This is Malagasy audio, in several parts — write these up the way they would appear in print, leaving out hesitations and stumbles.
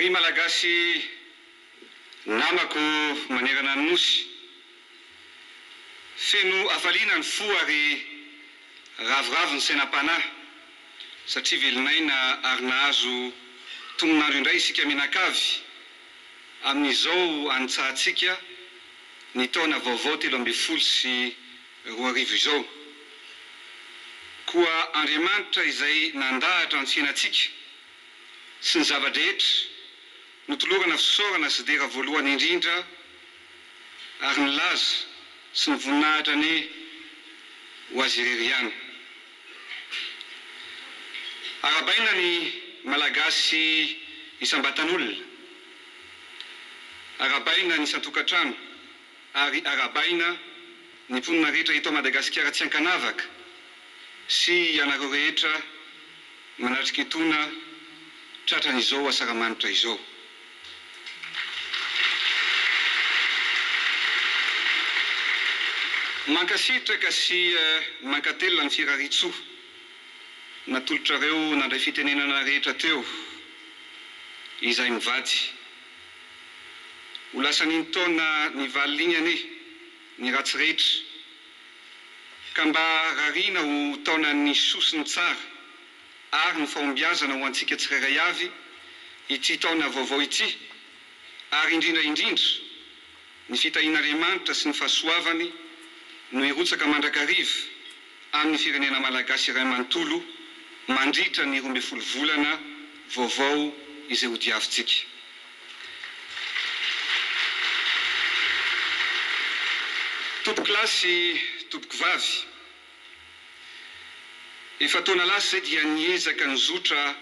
Ry Malagasy namako manerana ny Nosy, feno hafaliana ny fo ary ravoravo ny sainam-panahy satria velon'aina ary nahazo tonon'andro indray isika mianakavy amin'izao anitsahantsika ny taona vaovao 2013 izao. Koa Andriamanitra izay nandahatra ny fiainantsika sy ny zava-drehetra, notolorana fisaorana sy dera voalohany indrindra ary ny laza sy ny voninahitra anie ho Azy irery ihany. Arahabaina ny Malagasy isam-batan'olona, arahabaina ny isan-tokantrano ary arahabaina ny mponina rehetra eto Madagasikara tsy ankanavaka sy ianareo rehetra manatrika etoana tratran'izao asaramanitra izao. Mankasitraka sy mankatelina ny firariantsoa natolotrareo nandray fitenenana rehetra teo izahay mivady. Ho lasan'iny taona nivalona iny anie ny ratsy rehetra ka mba rariana ho taonan'ny soa sy ny tsara ary ny fahombiazana ho antsika tsirairay avy ity taona vaovao ity ary indrindra indrindra ny fitahian'Andriamanitra sy ny fahasoavany no hirotsaka mandrakariva amin'ny firenena malagasy iray manontolo mandritra ny 12 volana vaovao izay hodiavintsika. Tompokolahy sy tompokovavy, efa taona lasa izay dia niezaka nizotra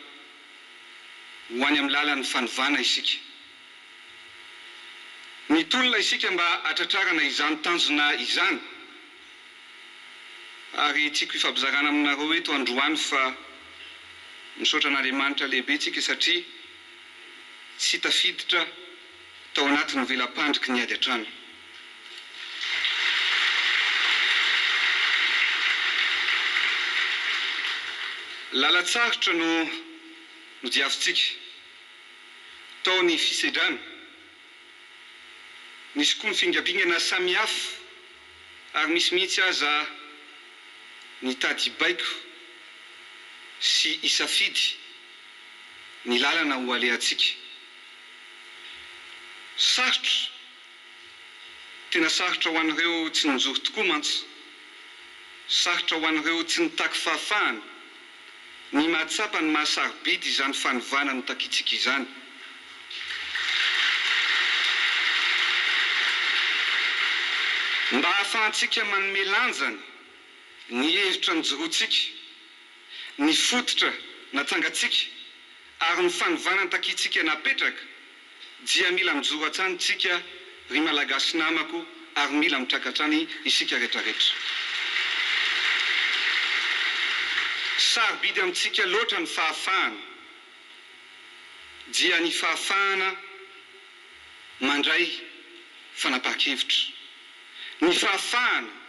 ho any amin'ny lalan'ny fanovana isika. Nitolona isika mba hatratrarana izany tanjona izany ary tiako hifampizarana aminareo eto androany fa misaotra an'Andriamanitra lehibe tsika satria tsy tafiditra tao anatin'ny vela-pandriky ny ady an-trano. Lalan-tsarotra no nodiavintsika. Tao ny fisedrana. Nisy koa ny fingambingana samihafa ary misy mihitsy aza nitady hibaiko sy hisafidy ny lalana ho alehantsika. Sarotra, tena sarotra ho an'ireo tsy nijoro tokoa mantsy. Sarotra ho an'ireo tsy nitaky fahafahana ny mahatsapa ny maha sarobidy izany fanovana notakintsika izany. Mba hahafahantsika manome lanjany ny hevitra nijoroantsika, ny fototra natsangantsika ary ny fanovana notakintsika napetraka dia mila mijoro hatrany tsika ry Malagasy namako ary mila mitraka hatrany isika retraretra. Sarobidy amintsika loatra ny fahafahana dia ny fahafahana mandray fanapahan-kevitra, ny fahafahana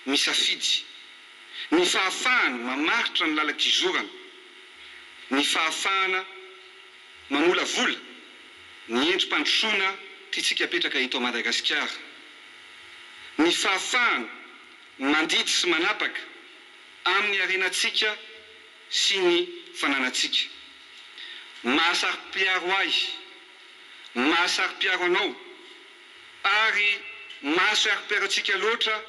misafidy, ny fahafahana mamaritra ny lalan-kizorana, ny fahafahana Mamolavola ny endri-pandrosoana tiantsika apetraka eto Madagasikara. Ny fahafahana mandidy sy manapaka amin'ny harenantsika sy ny fananantsika. Mahasaro-piaro ahy, mahasaro-piaro anao ary mahasaro-piaro antsika loatra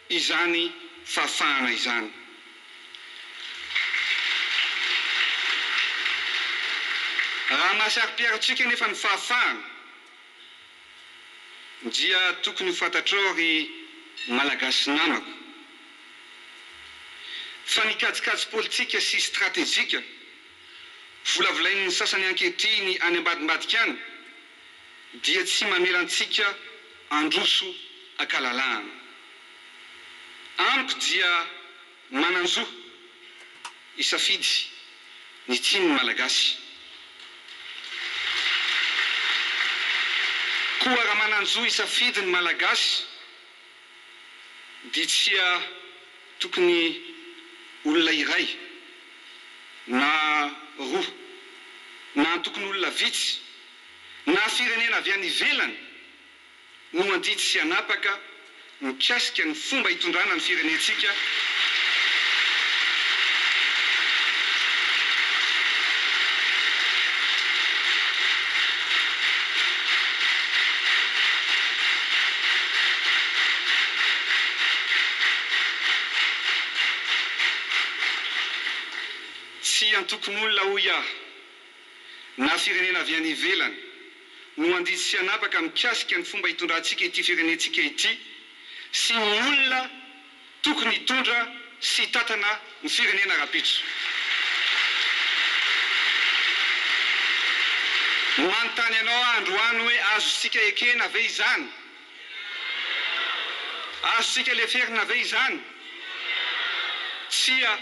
izany fahafahana izany. Raha mahasaro-piaro antsika anefa ny fahafahana, dia tokony ho fantatrao ry Malagasy namako, fa ny kajikajy politika sy stratejika volavolain'ny sasany ankehitriny any ambadimbadika any dia tsy mamela antsika handroso ankalalahana. Amiko dia manan-jo hisafidy ny tiany ny Malagasy. Koa raha manan-jo hisafidy ny Malagasy dia tsia tokony olona iray na roa na antoko. antokon'olona vitsy na firenena avy any ivelany no handidy sy hanapaka mikasika ny fomba hitondrana ny firenentsika. Tsy antokon'olona hoy aho na firenena avy any ivelany no handidy sy hanapaka mikasika ny fomba hitondrantsika ity firenentsika ity sy ny olona tokony hitondra sy hitantana ny firenena rahampitso. Manontany anao aho androany hoe azontsika ekena ve izany? Azontsika leferina ve izany? Tsia.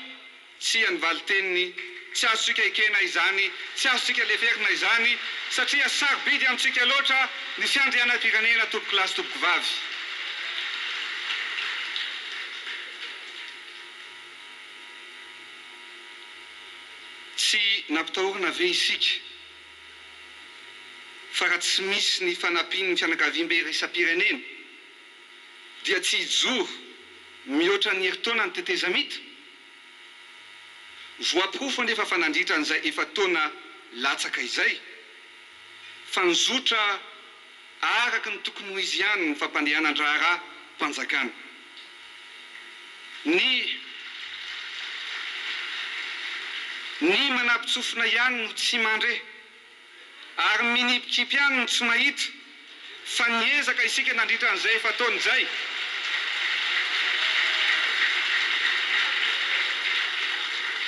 Tsia ny valin-teniny, tsy azontsika ekena izany, tsy azontsika leferina izany, satria sarobidy amintsika loatra ny fiandrianam-pirenena tompokolahy sy tompokovavy. Tsy nampitahorina ve isika fa raha tsy misy ny fanampian'ny fianakaviambe iraisam-pirenena dia tsy hijoro mihoatra ny herintaona ny tetezamita? Voaporofo anefa fa nandritra an'izay efa-taona latsaka izay, fa nizotra araka ny tokony ho izy ihany ny fampandehanan-draharaham-panjakana. Ny Ny manampin-tsofina ihany no tsy mandre. Ary minipikipy ihany no tsy mahita fa niezaka isika nandritra an'izay efa-taona izay.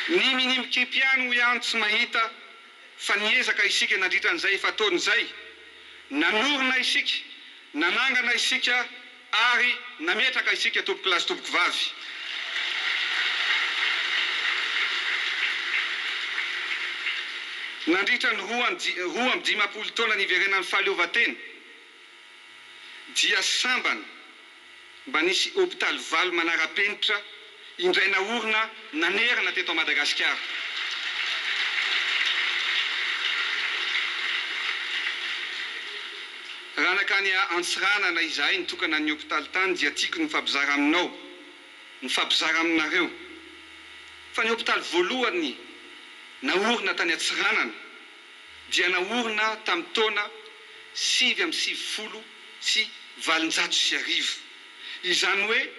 Ny minipikipy ihany hoy aho no tsy mahita fa niezaka isika nandritra an'izay efa-taona izay. Nanorina isika, nanangana isika Ary nametraka isika tompokolahy sy tompokovavy. Nandritra ny 52 taona niverenan'ny fahaleovantena dia sambany mba nisy hopitaly valo manara-penitra indray naorina nanerana teto Madagasikara. Raha nankany Antsiranana izahay nitokana ny hopitaly tany dia tiako ny mifampizara aminao, mifampizara aminareo fa ny hopitaly voalohany naorina tany Antsiranana dia naorina tamin'ny taona 1899, izany hoe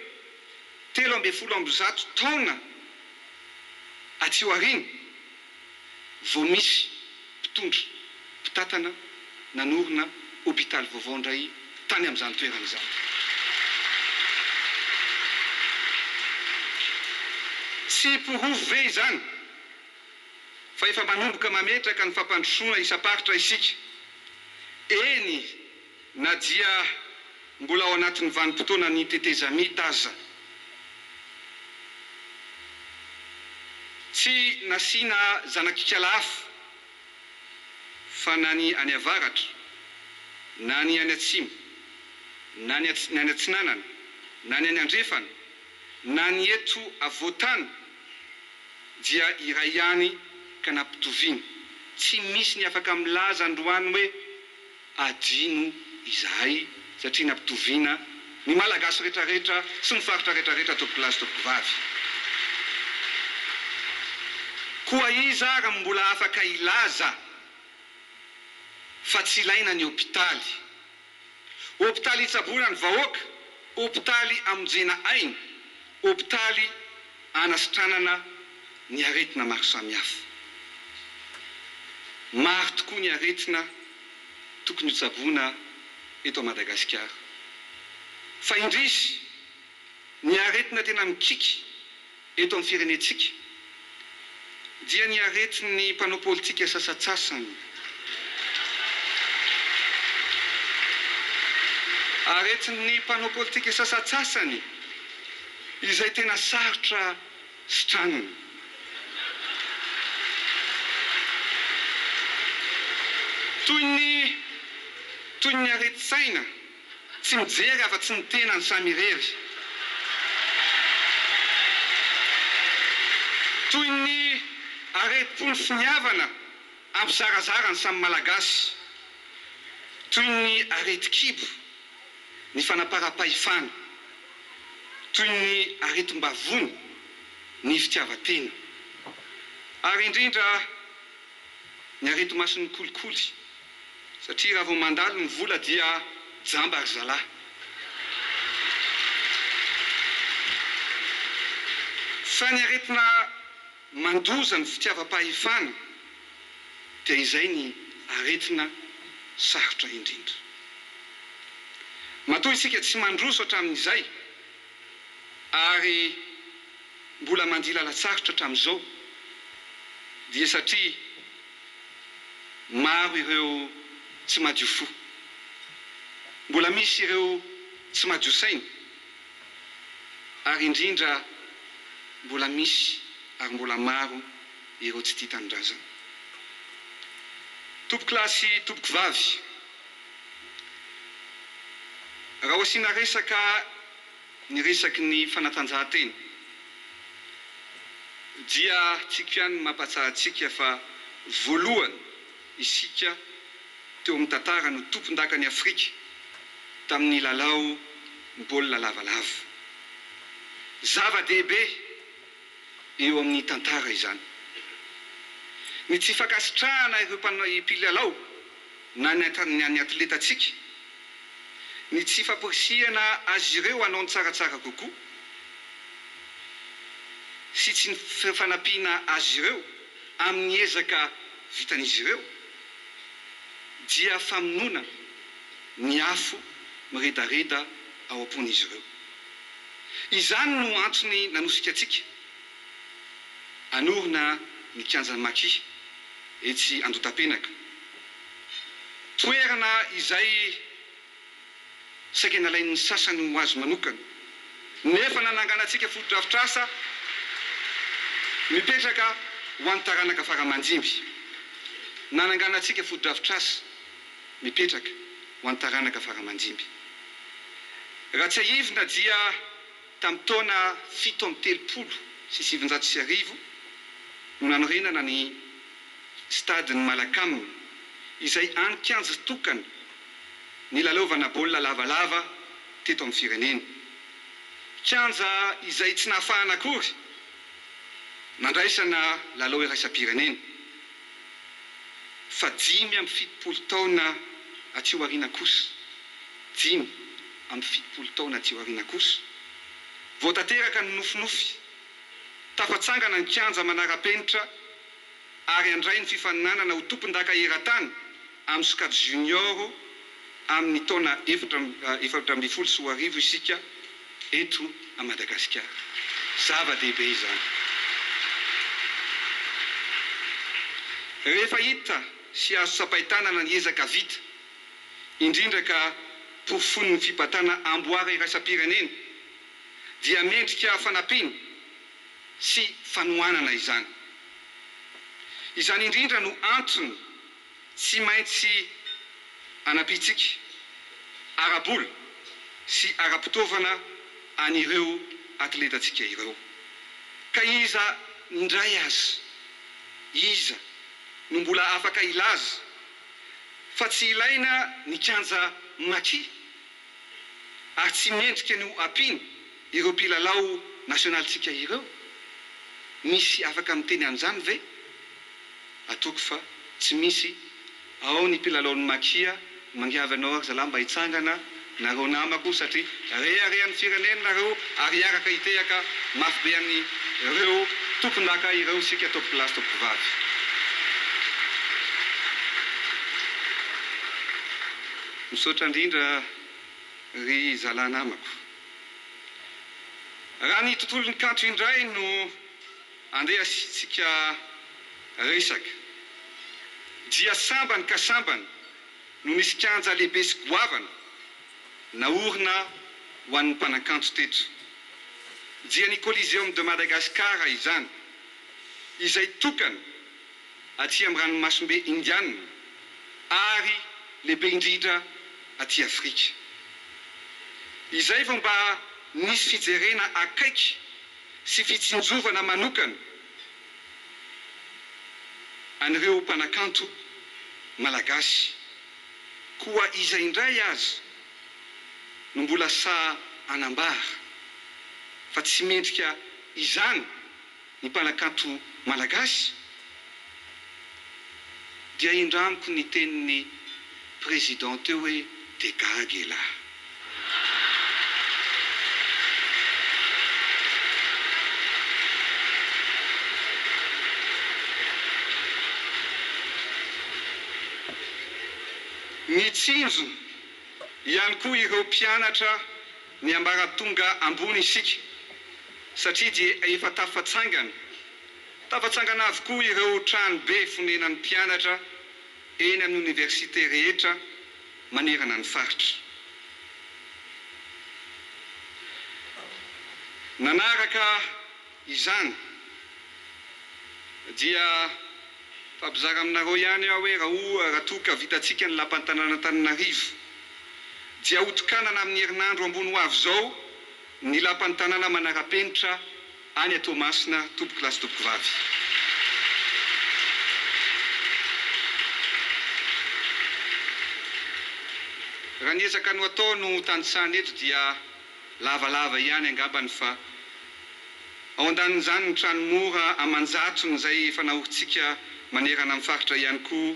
113 taona aty aoriana vao misy mpitondra mpitantana nanorina hopitaly vaovao indray tany amin'izany toerana izany. Tsy porofo ve izany fa efa manomboka mametraka ny fampandrosoana isam-paritra isika? Eny na dia mbola ao anatin'ny vanim-potoanan'ny tetezamita aza. Tsy nasiana zanak'ikala hafa fa na ny any avaratra, na ny any atsimo, na ny any atsinanana, na ny any andrefana, na ny eto afovoan-tany dia iray ihany ka nampitoviana. Tsy misy ny afaka milaza androany hoe Adino izahay satria nampitoviana ny Malagasy retraretra sy ny faritra retraretra tompokolahy sy tompokovavy. Koa iza ary no mbola afaka hilaza fa tsy ilaina ny hopitaly? Hopitaly hitsaboana ny vahoaka, hopitaly hamonjena aina, hopitaly hanasitranana ny aretina maro samihafa. Maro tokoa ny aretina tokony hotsaboina eto Madagasikara. Fa indrisy, ny aretina tena mikiky eto amin'ny firenentsika dia ny aretin'ny mpanao politika sasantsasany. Aretin'ny mpanao politika sasantsasany izay tena sarotra sitranina. Toy ny toy ny aretin-tsaina tsy mijery afa-tsy ny tenany samy irery. Toy ny aretim-po ny finiavana. hampizarazara ny samy Malagasy toy ny aretin-kibo ny fanaparam-pahefana, toy ny aretim-bavony ny fitiavan-tena, ary indrindra ny areti-mason'ny kolikoly, satria raha vao mandalo ny vola dia jamba ry zalahy. Fa ny aretina mandoza ny fitiavam-pahefana dia izay ny aretina sarotra indrindra. Matoa isika tsy mandroso hatramin'izay ary mbola mandia lalan-tsarotra hatramin'izao dia satria maro ireo tsy madio fo. Mbola misy ireo tsy madio saina ary indrindra mbola misy ary mbola maro ireo tsy tia tanindrazana. Tompokolahy sy tompokovavy, raha ho asiana resaka ny resaky ny fanatanjahantena dia tiako ihany ny mampahatsiahy antsika fa voalohany isika teo amin'ny tantara no tompondakan'i Afrika tamin'ny lalao baolina lavalava. Zava-dehibe eo amin'ny tantara izany. Ny tsy fankasitrahana ireo mpilalao na ny an'ny atletantsika, ny tsy famporisihana azy ireo hanao ny tsaratsara kokoa sy tsy ny fanampiana azy ireo amin'ny ezaka vitan'izy ireo dia famonoana ny afo miredareda ao am-pon'izy ireo. Izany no antony nanosika antsika hanorina ny kianjan'ny Maki etsy Andotapenaka. Toerana izay saika nalain'ny sasany ho azy manokana, nefa nananganantsika fotodrafitrasa mipetraka ho an'ny taranaka fara aman-dimby. Nananganantsika fotodrafitrasa mipetraka ho an'ny taranaka fara aman-dimby. Raha tsiahivina dia tamin'ny taona 1937 no nanorenana ny Stade-n'ny Malacam, izay hany kianja tokana nilalaovana baolina lavalava teto amin'ny firenena. Kianja izay tsy nahafahana akory nandraisana lalao iraisam-pirenena. Fa 75 taona aty aoriana kosa, 75 taona aty aoriana kosa, vao tanteraka ny nofinofy, tafatsangana ny kianja manara-penitra ary handray ny fifaninanana ho tompondaka eran-tany amin'ny sokajy junior amin'ny taona 2014 isika eto Madagasikara. Zava-dehibe izany. Rehefa hita sy azo tsapain-tanana ny ezaka vita, indrindra ka porofoin'ny fibatana amboara iraisam-pirenena, dia mendrika fanampiana sy fanohanana izany. Izany indrindra no antony tsy maintsy anampiantsika ara-bola sy ara-pitaovana an'ireo atletantsika ireo. Ka iza indray aza, iza no mbola afaka hilaza fa tsy ilaina ny kianja Maki ary tsy mendrika ny ho ampiana ireo mpilalao nasionalintsika ireo? Misy afaka miteny an'izany ve? Ataoko fa tsy misy. Ao ny mpilalaon'ny Makia, mangiavy anao ary zalahy mba hitsangana nareo namako satria reharehan'ny firenena nareo ary hiaraka hitehaka mafy be an'ireo tompondaka ireo isika tompokolahy sy tompokovavy. Misaotra indrindra ry zalahy namako. Raha ny tontolon'ny kanto indray no andeha asiantsika resaka dia sambany ka sambany no nisy kianja lehibe sy goavana naorina ho an'ny mpanakanto teto. Dia ny Coliseum de Madagascar izany, izay tokana aty amin'ny ranomasimbe Indiana ary lehibe indrindra aty Afrika. Izay vao mba nisy fijerena akaiky sy fitsinjovana manokana. an'ireo mpanakanto malagasy. Koa iza indray aza no mbola sahy hanambara fa tsy mendrika izany ny mpanakanto malagasy? Dia indramiko ny tenin'ny Président teo hoe de gaga elah. Mitsinjo ihany koa ireo mpianatra ny ambaratonga ambony isika satria dia efa tafatsangana tafatsangana avokoa ireo tranobe fonenan'ny mpianatra eny amin'ny oniversite rehetra manerana ny faritra. Nanaraka izany dia fampizara aminareo ihany aho hoe raha oa raha toa ka vitantsika ny lapan'ny tanàn'Antananarivo dia hotokanana amin'ny herinandro ambony ho avy izao ny lapan'ny tanàna manara-penitra any Toamasina tompokolahy sy tompokovavy. Raha ny ezaka no atao no tanisana eto dia lavalava ihany angambany fa ao andanin'izany ny trano mora aman-jatony izay efa naorintsika manerana ny faritra ihany koa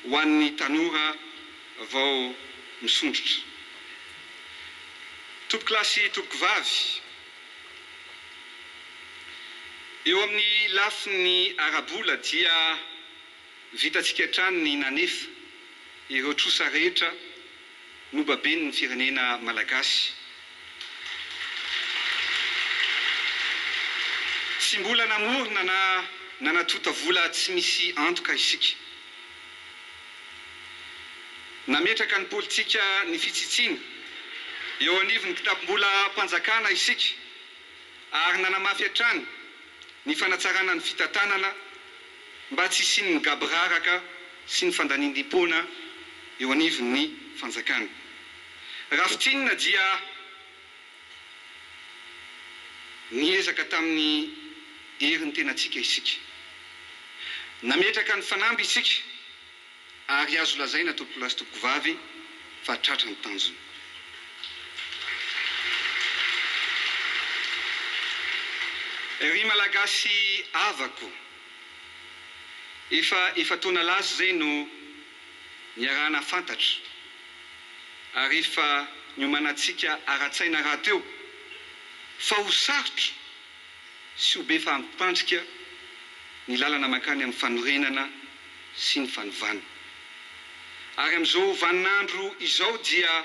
ho an'ny tanora vao misondrotra. Tompokolahy sy tompokovavy, Eo amin'ny lafiny ara-bola dia vitantsika hatrany ny nanefa ireo trosa rehetra nobaben'ny firenena malagasy. Tsy mbola namorona na nanatonta vola tsy misy antoka isika. Nametraka ny politika ny fitsitsiana eo anivon'ny kitapom-bolam-panjakana isika ary nanamafy hatrany ny fanatsarana ny fitantanana mba tsy hisian'ny gaboraraka sy ny fandaniam-poana eo anivon'ny fanjakana. Raha fintinina dia niezaka tamin'ny herin'ny tenantsika isika. Nametraka ny fanamby isika ary azo lazaina tompokolahy sy tompokovavy fa tratra ny tanjona. Ry Malagasy havako, efa efa-taona lasa izay no niarahana fantatra ary efa niomanantsika ara-tsaina rahateo fa ho sarotra sy ho be fampandrika ny lalana mankany amin'ny fanorenana sy ny fanovana. Ary amin'izao vaninandro izao dia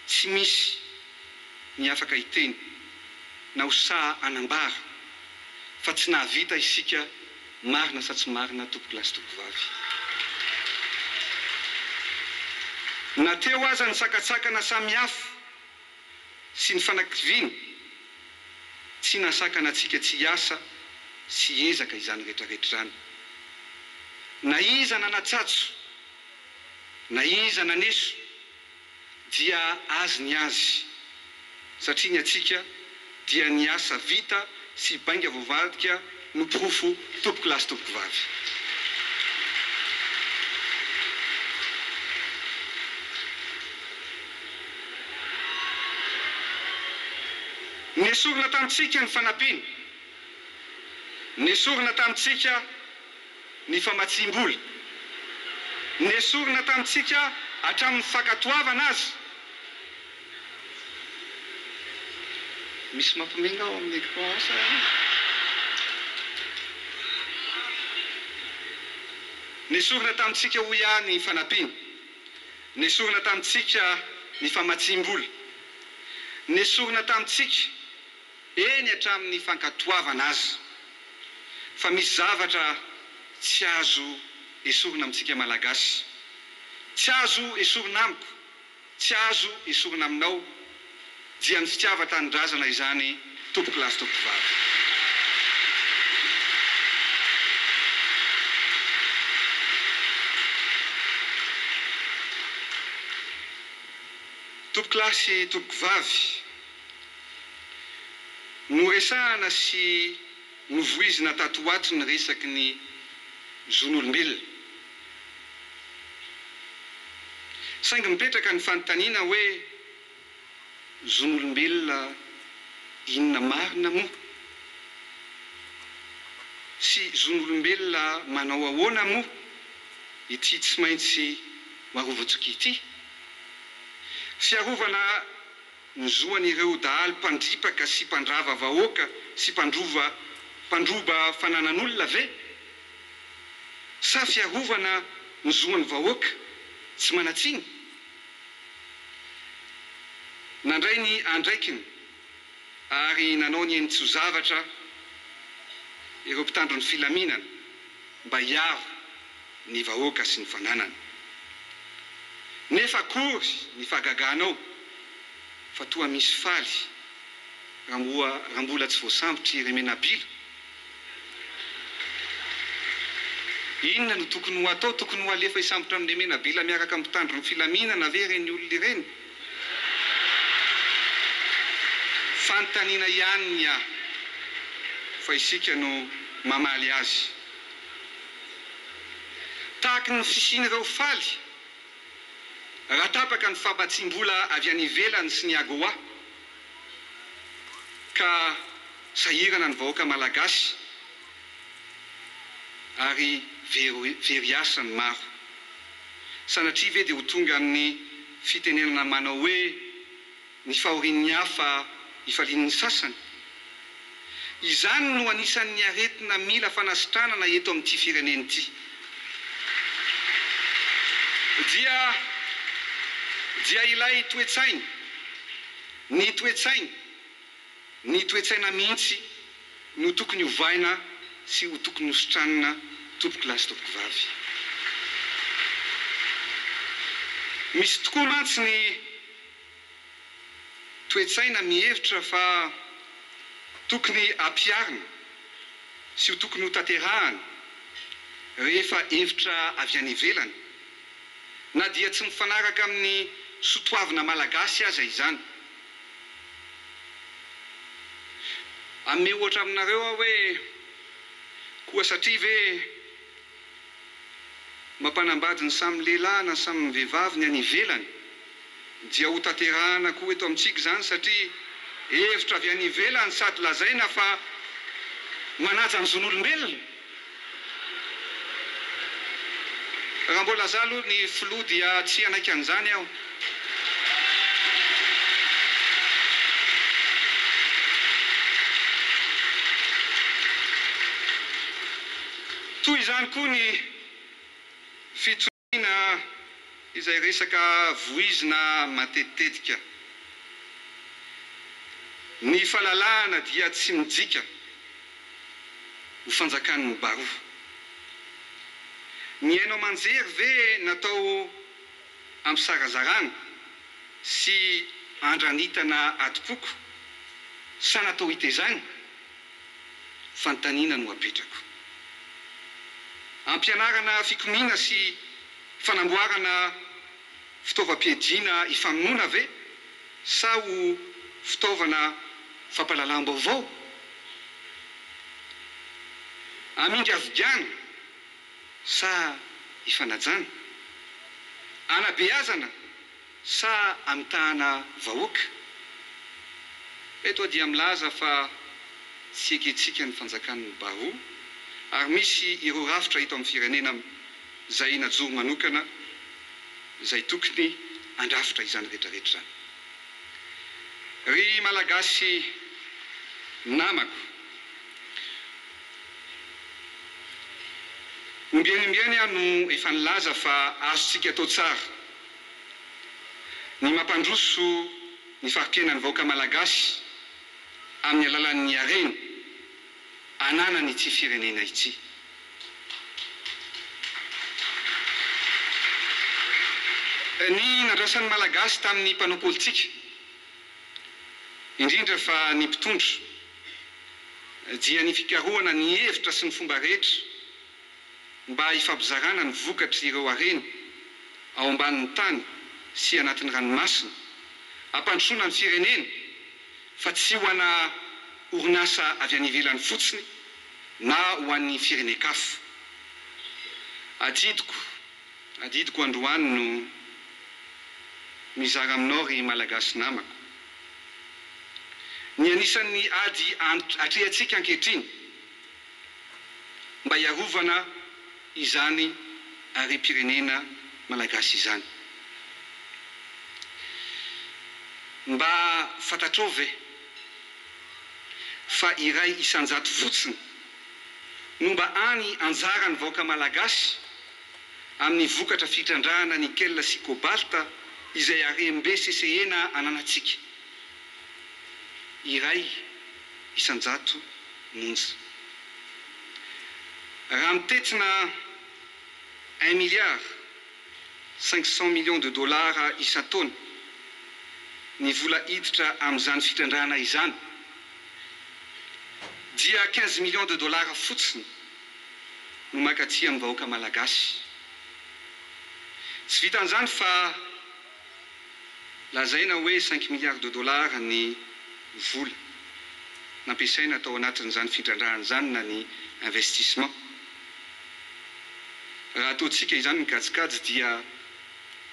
tsy misy ny afaka hiteny na ho saha hanambara fa tsy nahavita isika marina sa tsy marina tompokolahy sy tompokovavy. Na teo aza ny sakatsakana samihafa sy ny fanakiviana, tsy nahasakana antsika tsy hiasa sy hiezaka izany rehetrarehetra izany. Na iza nanatsatso, na iza naneso, dia azy ny azy, satria ny antsika dia ny asa vita sy bainga voavadika no porofo tompokolahy sy tompokovavy. Nesorina tamintsika ny fanampiana, nesorina tamintsika ny famatsiam-bola, nesorina tamintsika hatramin'ny fankatoavana aza. Misy mampime nga ao amin'ny écran ao sa? Nesorina tamintsika hoy aho ny fanampiana. Nesorina tamintsika ny famatsiam-bola. Nesorina tamintsika, eny hatramin'ny fankatoavana aza. Fa misy zavatra tsy azo esorina amintsika Malagasy. Tsy azo esorina amiko, tsy azo esorina aminao, dia ny fitiavan-tanindrazana izany tompokolahy sy tompokovavy. Tompokolahy sy tompokovavy, noresahana sy novoizina tato ho ato ny resaky ny. Zon'olombelona. Saingy mipetraka ny fanontaniana hoe, zon'olombelona inona marina moa? Sy zon'olombelona manao ahoana moa ity tsy maintsy ho arovantsika ity? Fiarovana ny zo an'ireo dahalo mpandripaka sy mpandrava vahoaka sy mpandrova mpandroba fananan'olona ve? Sa fiarovana ny zo an'ny vahoaka tsy manan-tsiny? Nandray ny andraikiny ary nanao ny eny tsy ho zavatra ireo mpitandro ny filaminana mba hiaro ny vahoaka sy ny fananany. Nefa akory ny fahagaganao fa toa misy faly raha mboa raha mbola tsy voasambotr'i Remenabila? Inona no tokony ho atao? Tokony ho alefa hisambotra an'i Remenabila miaraka amin'ny mpitandro ny filaminana ve ireny olona ireny? Fanontaniana ihany ny ahy fa isika no mamaly azy. Tahaky ny fisian'ireo faly raha tapaka ny fampatsiam-bola avy any ivelany sy ny AGOA ka sahirana ny vahoaka malagasy ary very very asa ny maro. Sanatria ve dia ho tonga amin'ny fitenenana manao hoe ny fahorian'ny hafa ifalian'ny sasany? Izany no anisan'ny aretina mila fanasitranana eto amin'ity firenena ity. Dia dia ilay toe-tsaina, ny toe-tsaina, ny toe-tsaina mihitsy no tokony hovaina sy ho tokony hositranina tompokolahy sy tompokovavy. Misy tokoa mantsy ny toe-tsaina mihevitra fa tokony hampiharina sy ho tokony hotanterahana rehefa hevitra avy any ivelany, na dia tsy mifanaraka amin'ny sotoavina malagasy aza izany. Hanome ohatra aminareo aho hoe, koa satria ve mampanambady ny samy lehilahy na samy vehivavy ny any ivelany dia ho tanterahana koa eto amintsika izany satria hevitra avy any ivelany sady lazaina fa manaja ny zon'olombelona? Raha mbola za aloha ny filoha dia tsy hanaiky an'izany aho. Toy izany koa ny fitoniana izay resaka voizina matetitetika. Ny fahalalahana dia tsy midika ho fanjakan'ny baroa. Ny haino aman-jery ve natao hampizarazarana sy handranitana adim-poko sa natao hitezana? Fanontaniana no apetrako. Ampianarana fikomiana sy fanamboarana fitaovam-piadiana hifamonoana ve sa ho fitaovana fampahalalam-baovao? Hamingavigiana sa hifanajana? Hanabeazana sa hamitahana vahoaka? Eto aho dia milaza fa tsy ekentsika ny fanjakan'ny Baroa ary misy ireo rafitra eto amin'ny firenena izay najoro manokana izay tokony handrafitra izany rehetra rehetra izany. Ry Malagasy namako, ombieny ombieny aho no efa nilaza fa azontsika atao tsara ny mampandroso ny fari-piainan'ny vahoaka Malagasy amin'ny alalan'ny harena ananan'ity firenena ity. Ny nandrasan'ny Malagasy tamin'ny mpanao politika, indrindra fa ny mpitondra, dia ny fikarohana ny hevitra sy ny fomba rehetra mba hifampizarana ny vokatr'ireo harena ao ambanin'ny tany sy anatin'ny ranomasina, hampandrosoana ny firenena fa tsy ho ana orinasa avy any ivelany fotsiny na ho an'ny firenen-kafa. Adidiko, adidiko androany no mizara aminao ry Malagasy namako. Ny anisan'ny ady atrehantsika ankehitriny mba hiarovana izany harem-pirenena malagasy izany. Mba fantatrao ve fa 1% fotsiny no mba any anjaran'ny vahoaka malagasy amin'ny vokatra fitrandrahana nickel sy cobalt izay harem-be sesehena ananantsika? 1% monja. Raha mitentina un milliard 500 millions de dollars isan-taona ny vola hiditra amin'izany fitrandrahana izany dia 15 millions de dollars fotsiny no mankaty amin'ny vahoaka malagasy. Tsy vitan'izany fa lazaina hoe cinq milliards de dollars ny vola nampiasaina tao anatin'izany fitrandrahana izany na ny investissement. Raha ataontsika izany ny kajikajy dia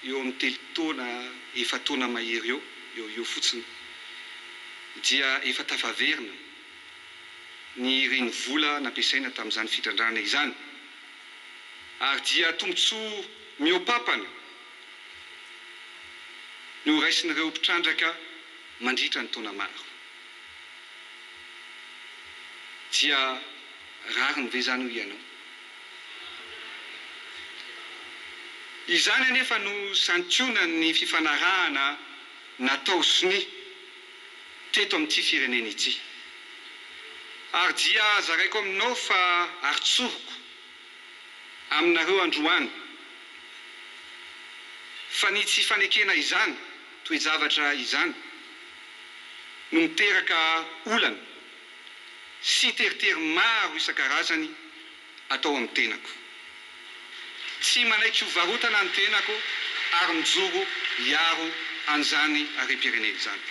eo amin'ny telo taona, efa-taona mahery eo, eo ho eo fotsiny dia efa tafaverina ny renivola nampiasaina tamin'izany fitrandrahana izany ary dia tombontsoa mihoa-pampana no horaisin'ireo mpitrandraka mandritra ny taona maro. Dia rariny ve izany hoy ianao? Izany anefa no santionan'ny fifanarahana natao sonia teto amin'ity firenena ity. Ary dia zaraiko aminao fa ary tsoriko aminareo androany fa ny tsy fanekena izany toe-javatra izany no miteraka olana sy teritery maro isan-karazany atao amin'ny tenako. Tsy manaiky ho varotana ny tenako ary mijoro hiaro an'izany harem-pirenena izany.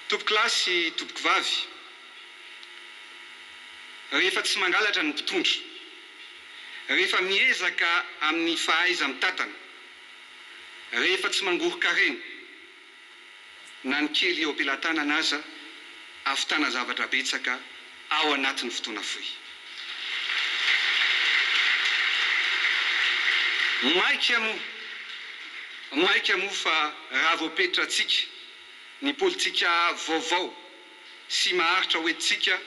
Tompokolahy sy tompokovavy, rehefa tsy mangalatra ny mpitondra, rehefa miezaka amin'ny fahaiza-mitatana, rehefa tsy mangoron-karena, na ny kely eo am-pelatanana aza ahavitana zavatra betsaka ao anatin'ny fotoana fohy. Maika moa, maika moa fa raha voapetrantsika ny politika vaovao sy maharitra hoentintsika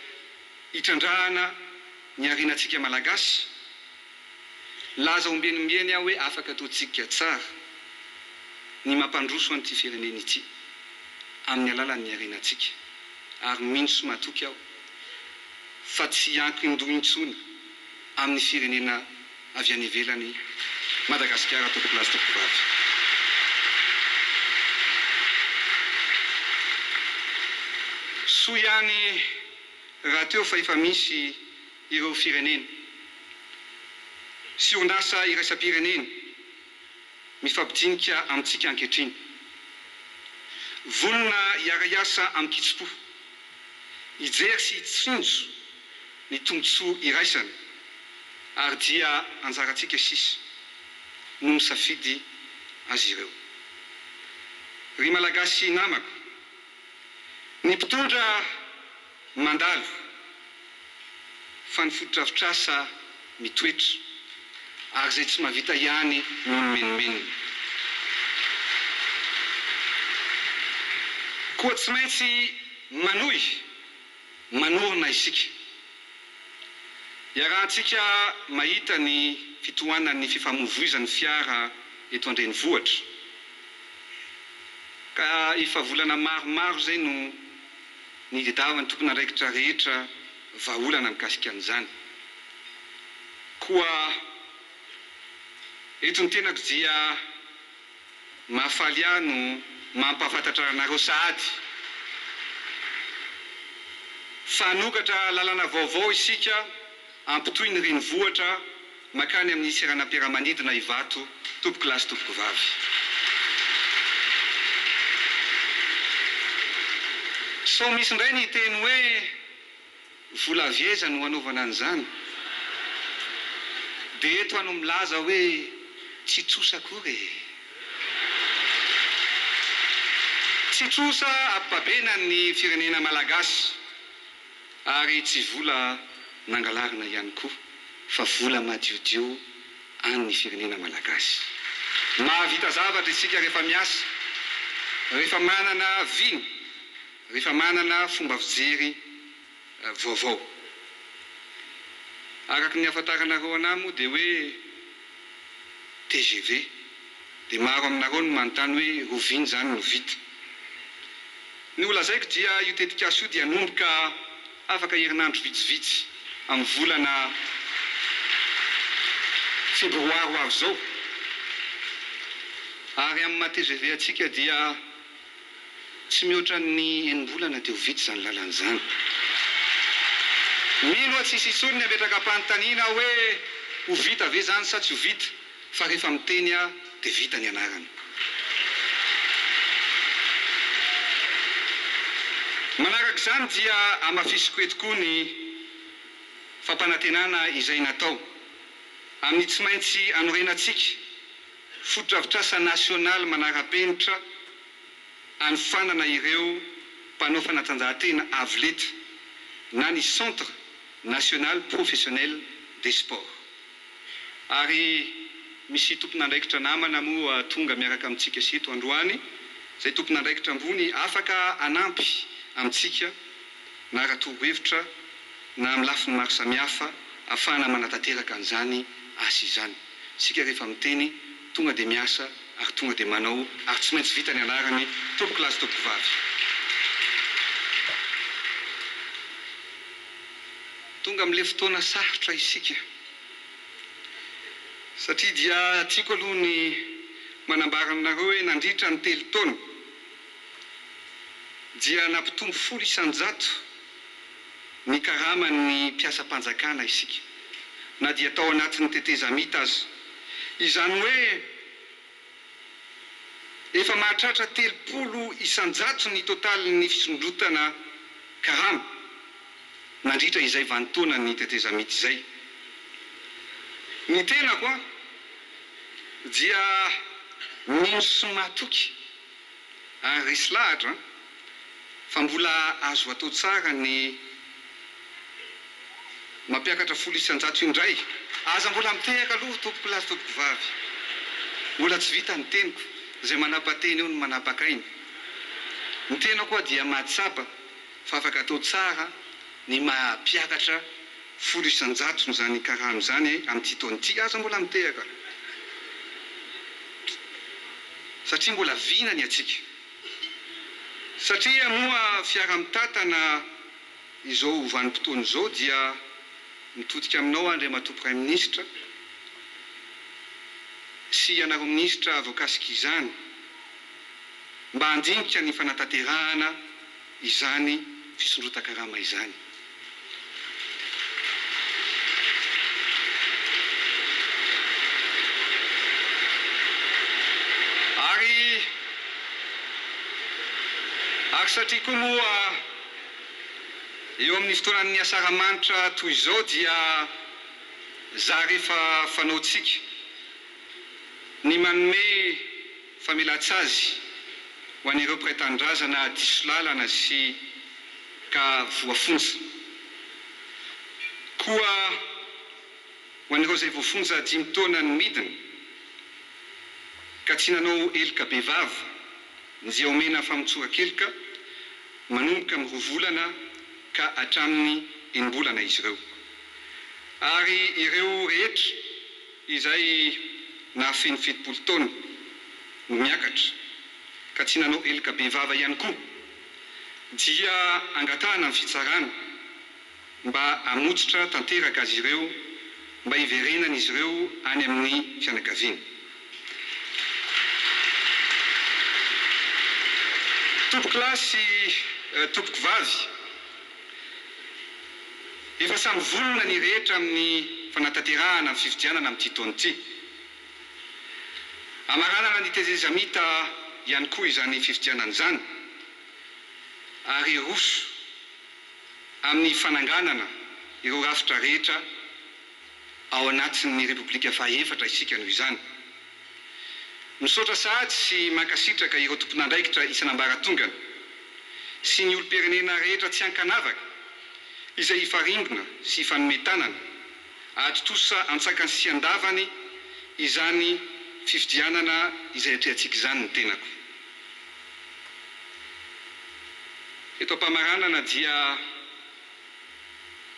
hitrandrahana ny harenantsika Malagasy, Laza ombieny ombieny aho hoe afaka ataontsika tsara ny mampandroso an'ity firenena ity amin'ny alalan'ny harenantsika ary mino sy matoky aho fa tsy hiankin-doha intsony amin'ny firenena avy any ivelany Madagasikara tompokolahy sy tompokovavy. Soa ihany rahateo fa efa misy ireo firenena sy orinasa iraisam-pirenena mifampidinika amintsika ankehitriny. Vonona hiara-hiasa amin-kitsim-po, hijery sy hitsinjo ny tombontsoa iraisana ary dia anjarantsika sisa no misafidy azy ireo. Ry Malagasy namako, ny mpitondra mandalo fa ny fotodrafitrasa mitoetra ary izay tsy mahavita ihany no mimenomenona. Koa tsy maintsy manohy manorina isika. Iarahantsika mahita ny fitohanan'ny fifamoivoizan'ny fiara eto an-drenivohitra ka efa volana maromaro izay no Nitadiavan'ny tompon'andraikitra rehetra vahaolana mikasika an'izany. Koa eto ny tenako dia mahafaly ahy no mampahafantatra anareo sahady fa hanokatra lalana vaovao isika hampitohy ny renivohitra Mankany amin'ny seranam-piaramanidina Ivato, tompokolahy sy tompokovavy. Sao misy indray ny hiteny hoe vola avy aiza no hanaovana an'izany? Dia eto aho no milaza hoe tsy trosa akory e! Tsy trosa ampibabena ny firenena malagasy ary tsy vola nangalarina ihany koa fa vola madiodio an'ny firenena malagasy. Mahavita zavatra isika rehefa miasa, rehefa manana vina, rehefa manana fomba fijery vaovao. Araka ny ahafantaranareo anah moa dia hoe tgv dia maro aminareo no manontany hoe roviana izany no vita. Ny ho lazaiko dia io tetikasa io dia hanomboka afaka herinandro vitsivitsy amin'ny volana febroary ho avy izao ary amin'ny maha tgv antsika dia Tsy mihoatra ny enim-bolana dia ho vita izany lalana izany. Mino aho tsy hisy intsony ny hametraka am-panontaniana hoe ho vita ve izany sa tsy ho vita fa rehefa miteny aho dia vita ny anarana. Manaraka izany dia hamafisiko eto koa ny fampanantenana izay natao amin'ny tsy maintsy hanorenantsika fotodrafitrasa nasionaly manara-penitra hanofanana ireo mpanao fanatanjahantena avo lenta na ny Centre National Professionnel des Sports. Ary misy tompon'andraikitra namana moa tonga miaraka amintsika sy eto androany, izay tompon'andraikitra ambony afaka hanampy amintsika na ara-torohevitra na amin'ny lafiny maro samihafa ahafahana manatanteraka an'izany asa izany. Isika rehefa miteny tonga dia miasa ary tonga dia manao ary tsy maintsy vita ny anarany tompoko lahy sy tompoko vavy. Tonga amin'ilay fotoana sarotra isika satria dia tiako aloha ny manambara aminareo hoe nandritra ny telo taona dia nampitombo 10% ny karaman'ny mpiasam-panjakana isika na dia tao anatin'ny tetezamita aza. Izany hoe efa mahatratra 30% ny totalin'ny fisondrotana karama nandritra izay vanin-taonan'ny tetezamita izay. Ny tenako an dia mino sy matoky ary resy lahatra fa mbola azo atao tsara ny mampiakatra 10% indray. Aza mbola mitehaka aloha tompoko lahy sy tompoko vavy. Mbola tsy vita ny teniko, izay manapa-teny eo no manapaka aina. Ny tenako hoa dia mahatsapa fa afaka atao tsara ny mampiakatra 10% izany karama izany amin'ity taona ity. Aza mbola mitehaka aloha. Satria mbola vina ny antsika. Satria moa fiara-mitatana izao vanim-potoana izao dia mitodika aminao aho Andriamatoa Praiminisitra sy ianareo Minisitra voakasika izany mba handinika ny fanatanterahana izany fisondrotan-karama izany. Ary ary satria koa moa eo amin'ny fotoanan'ny asaramanitra toy izao dia zary efa fanaontsika ny manome famelan-tsazy ho an'ireo mpiray tanindrazana diso lalana sy ka voafonja. Koa ho an'ireo izay voafonja dimy taona ny midina ka tsy nanao heloka bevava dia omena famotsoran-keloka manomboka amin'ny roa volana ka hatramin'ny enim-bolana izy ireo. Ary ireo rehetra izay nahafeno 70 taona no miakatra ka tsy nanao heloka bevava ihany koa dia angatahana ny fitsarana mba hamotsitra tanteraka azy ireo mba hiverenan'izy ireo any amin'ny fianakaviany. Tompokolahy sy tompokovavy, efa samy vonona ny rehetra amin'ny fanatanterahana ny fifidianana amin'ity taona ity. Hamaranana ny tetezamita ihany koa izany fifidianana izany ary hiroso amin'ny fananganana ireo rafitra rehetra. Ao anatin'ny Repoblika fahaefatra isika noho izany. Misaotra sahady sy mankasitraka ireo tompon'andraikitra isan'ambaratongany sy ny olom-pirenena rehetra tsy ankanavaka izay hifarimbona sy hifanome tanana hahatontosa antsakany sy andavany izany fifidianana izay atrehantsika izany ny tenako. Eto am-pamaranana dia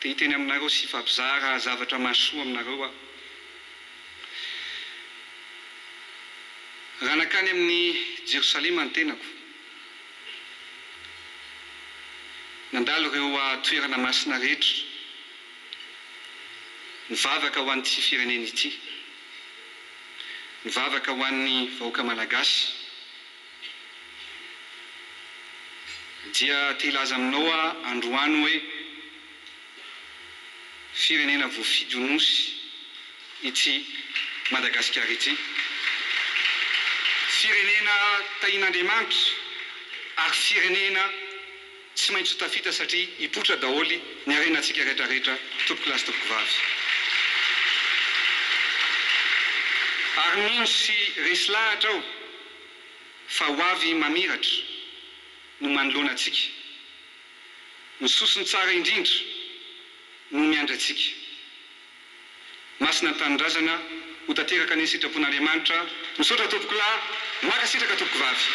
te hiteny aminareo sy hifampizara zavatra mahasoa aminareo aho. Raha nankany amin'i Jerosalema ny tenako, nandalo ireo toerana masina rehetra, nivavaka ho an'ity firenena ity, nivavaka ho an'ny vahoaka malagasy, dia te hilaza aminao aho androany hoe firenena voafidy ho nosy ity Madagasikara ity. Firenena tahian'Andriamanitra ary firenena tsy maintsy ho tafita satria hipoitra daholo ny harenantsika rehetra rehetra tompokolahy sy tompokovavy. Ary mino sy resy lahatra aho fa ho avy mamiratra no manoloana antsika. Ny sosony tsara indrindra no miandry antsika. Masina ny tanindrazana, ho tanteraka anie ny sitrapon'Andriamanitra. Misaotra tompokolahy, mankasitraka tompokovavy.